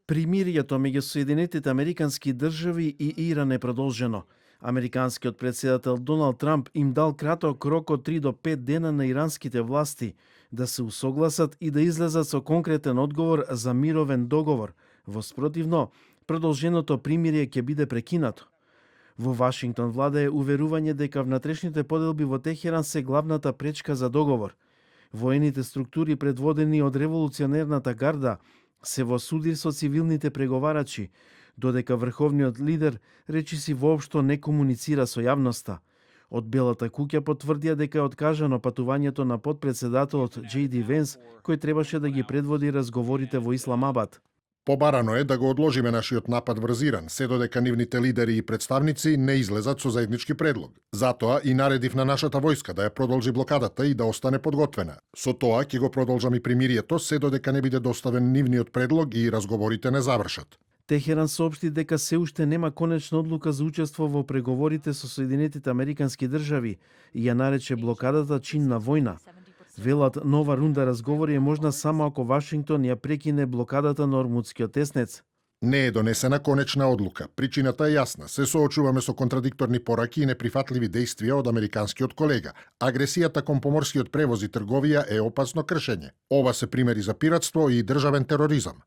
Примирието меѓу Соединетите Американски држави и Иран е продолжено. Американскиот претседател Доналд Трамп им дал краток рок од 3 до 5 дена на иранските власти да се усогласат и да излезат со конкретен одговор за мировен договор. Во спротивно, продолженото примирие ќе биде прекинато. Во Вашингтон владее уверување дека внатрешните поделби во Техеран се главната пречка за договор. Воените структури предводени од револуционерната гарда се во судир со цивилните преговарачи, додека врховниот лидер речиси воопшто не комуницира со јавноста. Од Белата куќа потврдија дека е откажано патувањето на потпредседателот J.D. Венс, кој требаше да ги предводи разговорите во Исламабад. Побарано е да го одложиме нашиот напад врз Иран, се додека нивните лидери и представници не излезат со заеднички предлог. Затоа и наредив на нашата војска да ја продолжи блокадата и да остане подготвена. Со тоа ќе го продолжам и примирието, се додека не биде доставен нивниот предлог и разговорите не завршат. Техеран соопшти дека се уште нема конечна одлука за учество во преговорите со Соединетите Американски држави и ја нарече блокадата чин на војна. Велат нова рунда разговори е можна само ако Вашингтон ја прекине блокадата на Ормудскиот теснец. Не е донесена конечна одлука. Причината е јасна. Се соочуваме со контрадикторни пораки и неприфатливи действија од американскиот колега. Агресијата кон поморскиот превоз и трговија е опасно кршење. Ова се примери за пиратство и државен тероризам.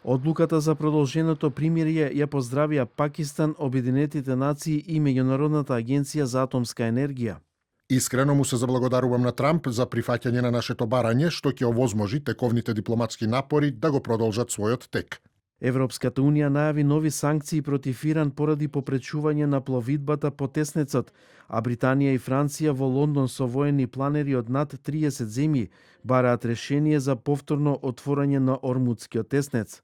Одлуката за продолженото примирие ја поздравија Пакистан, Обединетите нации и Меѓународната агенција за атомска енергија. Искрено му се заблагодарувам на Трамп за прифаќање на нашето барање, што ќе овозможи тековните дипломатски напори да го продолжат својот тек. Европската унија најави нови санкции против Иран поради попречување на пловидбата по теснецот, а Британија и Франција во Лондон со воени планери од над 30 земји бараат решение за повторно отворање на Ормудскиот теснец.